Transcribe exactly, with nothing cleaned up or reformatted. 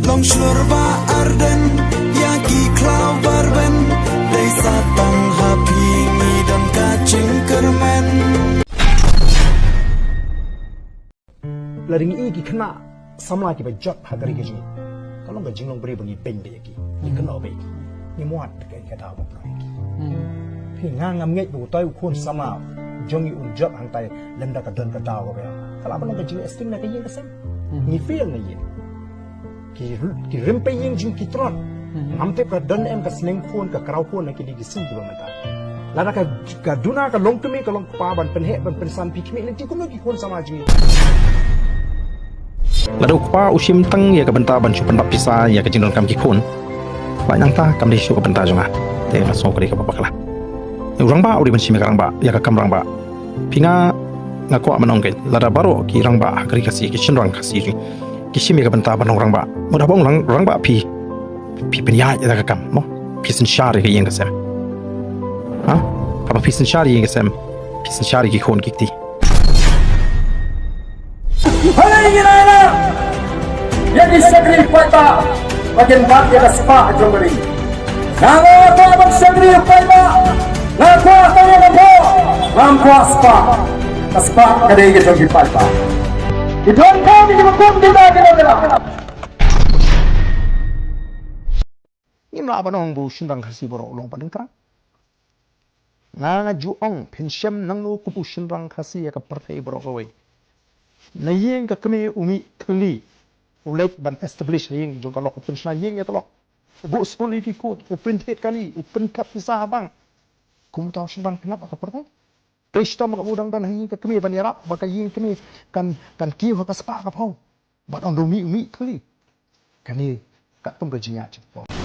Long shlur ba arden, ïa ki khlaw barben, dei sa tang ha phi ngi don ka jingkyrmen. Lada ngi i ki khynnah samla kiba jot ha ka ri ka jong ngi, ka long ka jinglong briew ba ngi beiñ bha ïa ki, ngi kynnoh bha ïa ki, ngi mut ka, ka daw ba pynlong ïa ki. Phi, nga ngam ngeit ba utai u khun samla jong ngi un jot hangtai lymda ka don ka daw kaba ïa ka lah ban long ka jingïasting na ka ïing ka sem. Ngi fail na ïing. Ki, ki rympei ïing jong ki trot. Ngam tip ka don em ka sneng khun, ka kraw khun na kine ki sneng kiba mynta. Lada ka, ka duna ka long kmie ka long kpa ban pynheh ban pynsan phi khmih lynti kumno ki khun samla jong ngi. Lada u kpa u shim tang ïa ka bynta ban shu pyndap pisa ïa ka jingdonkam ki khun, ba nangta kam dei shuh ka bynta jong nga. Te nga sngew ka dei kaba bakla. U rangbah u dei ban shim ïa ka rangbah, ïa ka kam rangbah. Phi, nga, nga kwah ban ong kein, lada baroh ki rangbah ha ka ri Khasi, ki shynrang Khasi jong ngi ki shim ïa ka bynta ban long rangbah, mut haba ong lang rangbah phi, phi pynïaid ïa ka kam mo, phi synshar ïa ka ïing ka sem. Ha? Haba phi synshar ïa ka ïing ka sem, phi synshar ïa ki khun ki kti. Hynrei ngi la ïa ki shakri paidbah ba kin bat ïa ka spah jong ka ri. Nga, nga kwah ban shakri paidbah. Nga kwah tang ïa ka bor, ngam kwah spah. Ka spah ka dei ka jong ki paidbah. Ki donkam ki ba kum kita ki donkam. Ngim lah ban ong ba u shynrang Khasi baroh u long paid nongtrei. Nga, nga ju ong, phin shem nangno kum u shynrang Khasi ïa ka pyrthei baroh kawei. Na ïing ka kmie u mih thylli, u leit ban establish ha ïing jong ka lok, u pynshna ïing ïa ka lok. U buh skul ïa ki khun, u print head kali, u print kat pisa ha bank. Kumta u shynrang phin ap ha ka pyrthei? Phi, shitom kaba u dang don ha ïing ka kmie ban ïarap ba ka ïing kmie kan, kan kiew ha ka spah ka phew. Bad ong da u mih, u mih thylli. Kane katkum ka jingïaid jingpynpoi.